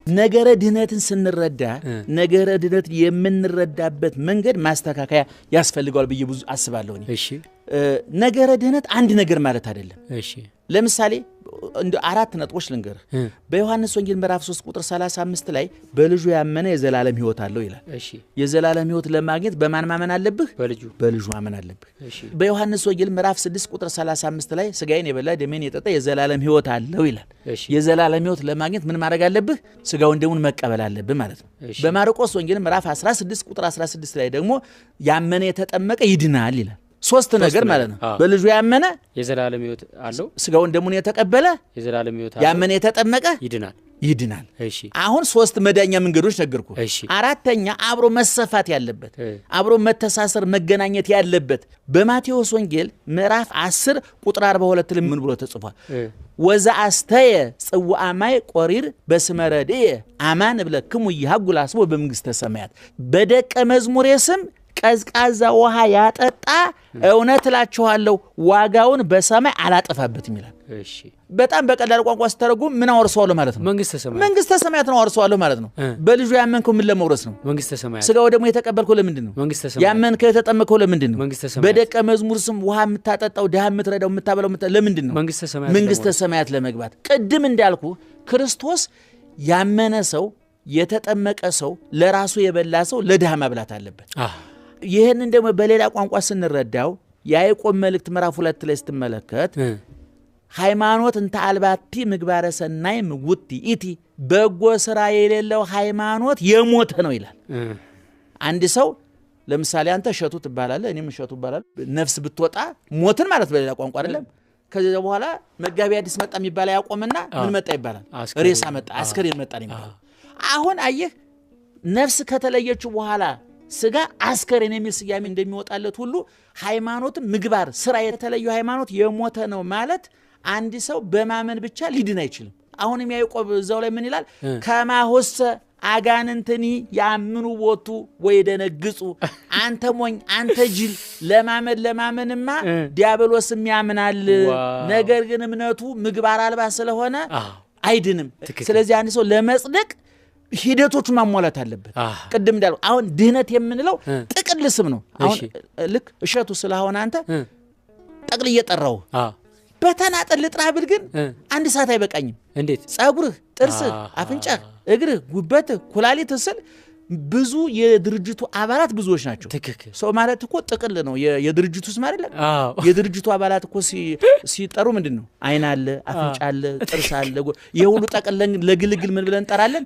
ነገረ ድህነትን ስንረዳ ነገረ ድህነት የምንረዳበት መንገድ ማስተካከያ ያስፈልገዋል ብዬ ብዙ አስባለሁ። እኔ ነገረ ድህነት አንድ ነገር ማለት አይደለም። ለምሳሌ እንደ 4 ነጥቦች ልንገርህ። በዮሐንስ ወንጌል ምዕራፍ 3 ቁጥር 35 ላይ በልጁ ያመነ የዘላለም ሕይወት አለው ይላል። የዘላለም ሕይወት ለማግኘት በማን ማመን አለብህ? በልጁ። በልጁ ማመን አለብህ። በዮሐንስ ወንጌል ምዕራፍ 6 ቁጥር 35 ላይ ስጋዬን የበላ ደሜን የጠጣ የዘላለም ሕይወት አለው ይላል። የዘላለም ሕይወት ለማግኘት ምን ማድረግ አለብህ? ስጋውን ደሙን መቀበል አለብህ ማለት ነው። በማርቆስ ወንጌል ምዕራፍ 16 ቁጥር 16 ላይ ደግሞ ያመነ የተጠመቀ ይድናል ይላል። ሶስት ነገር ማለት ነው። በልጁ ያመነ የዘላለም ሕይወት አለው፣ ስጋውን ደሙን የተቀበለ የዘላለም ሕይወት አለው፣ ያመነ የተጠመቀ ይድናል። ይድናል። አሁን 3 መዳኛ መንገዶች ነገርኩ። አራተኛ አብሮ መሰፋት ያለበት፣ አብሮ መተሳሰር መገናኘት ያለበት በማቴዎስ ወንጌል ምዕራፍ 10 ቁጥር 42 ላይ ምን ብሎ ተጽፏል? ወዘአስተየ ጽዋዐ ማይ ቆሪር በስመ ረድኤ አማን እብለክሙ ይሃጉል አስቦ በመንግሥተ ሰማያት። በደቀ መዝሙሬ ስም ቀዝቃዛ ውሃ ያጠጣ እውነት እላችኋለሁ ዋጋውን በሰማይ አላጠፋበትም ይላል። በጣም በቀላል ቋንቋ ስተረጉም ምን አወርሰዋለሁ ማለት ነው? መንግሥተ ሰማያት። መንግሥተ ሰማያትን አወርሰዋለሁ ማለት ነው። በልጁ ያመንከው ምን ለመውረስ ነው? መንግሥተ ሰማያት። ስጋው ደግሞ የተቀበልከው ለምንድን ነው? መንግሥተ ሰማያት። ያመንከው የተጠመከው ለምንድን ነው? መንግሥተ ሰማያት። በደቀ መዝሙር ስም ውሃ የምታጠጣው ድሃ የምትረዳው የምታበላው ለምንድን ነው? መንግሥተ ሰማያት። መንግሥተ ሰማያት ለመግባት። ቅድም እንዳልኩ ክርስቶስ ያመነ ሰው የተጠመቀ ሰው ለራሱ የበላ ሰው ለድሃ ማብላት አለበት። ይህንን ደግሞ በሌላ ቋንቋ ስንረዳው የያዕቆብ መልእክት ምዕራፍ 2 ላይ ስትመለከት ሃይማኖት እንተ አልባቲ ምግባረ ሰናይ ምውቲ ኢቲ፣ በጎ ስራ የሌለው ሃይማኖት የሞተ ነው ይላል። አንድ ሰው ለምሳሌ አንተ እሸቱ ትባላለህ፣ እኔም እሸቱ እባላለሁ። ነፍስ ብትወጣ ሞትን ማለት በሌላ ቋንቋ አይደለም። ከዚያ በኋላ መጋቢ አዲስ መጣ የሚባል ያቆምና ምን መጣ ይባላል? ሬሳ መጣ፣ አስከሬን መጣ ነው የሚባለው። አሁን አየህ ነፍስ ከተለየችው በኋላ ስጋ አስከሬን የሚል ስያሜ እንደሚወጣለት ሁሉ ሃይማኖትም ምግባር ስራ የተለየው ሃይማኖት የሞተ ነው ማለት አንድ ሰው በማመን ብቻ ሊድን አይችልም። አሁንም ያዕቆብ እዛው ላይ ምን ይላል? ከማሆሰ አጋንንትኒ ያምኑ ቦቱ ወይደነግጹ። አንተ ሞኝ አንተ ጅል፣ ለማመን ለማመንማ ዲያብሎስም ያምናል፣ ነገር ግን እምነቱ ምግባር አልባ ስለሆነ አይድንም። ስለዚህ አንድ ሰው ለመጽደቅ ሂደቶቹ ማሟላት አለበት። ቅድም እንዳልኩ አሁን ድህነት የምንለው ጥቅል ስም ነው። አሁን ልክ እሸቱ ስለሆነ አንተ ጠቅል እየጠራው በተናጠል ልጥራህ ብል ግን አንድ ሰዓት አይበቃኝም። እንዴት? ጸጉርህ፣ ጥርስህ፣ አፍንጫህ፣ እግርህ፣ ጉበትህ፣ ኩላሊትህ ስል ብዙ የድርጅቱ አባላት ብዙዎች ናቸው። ሰው ማለት እኮ ጥቅል ነው። የድርጅቱ ስም አይደለም። የድርጅቱ አባላት እኮ ሲጠሩ ምንድን ነው? አይን አለ፣ አፍንጫ አለ፣ ጥርስ አለ። ይሄ ሁሉ ጠቅል ለግልግል ምን ብለን እንጠራለን?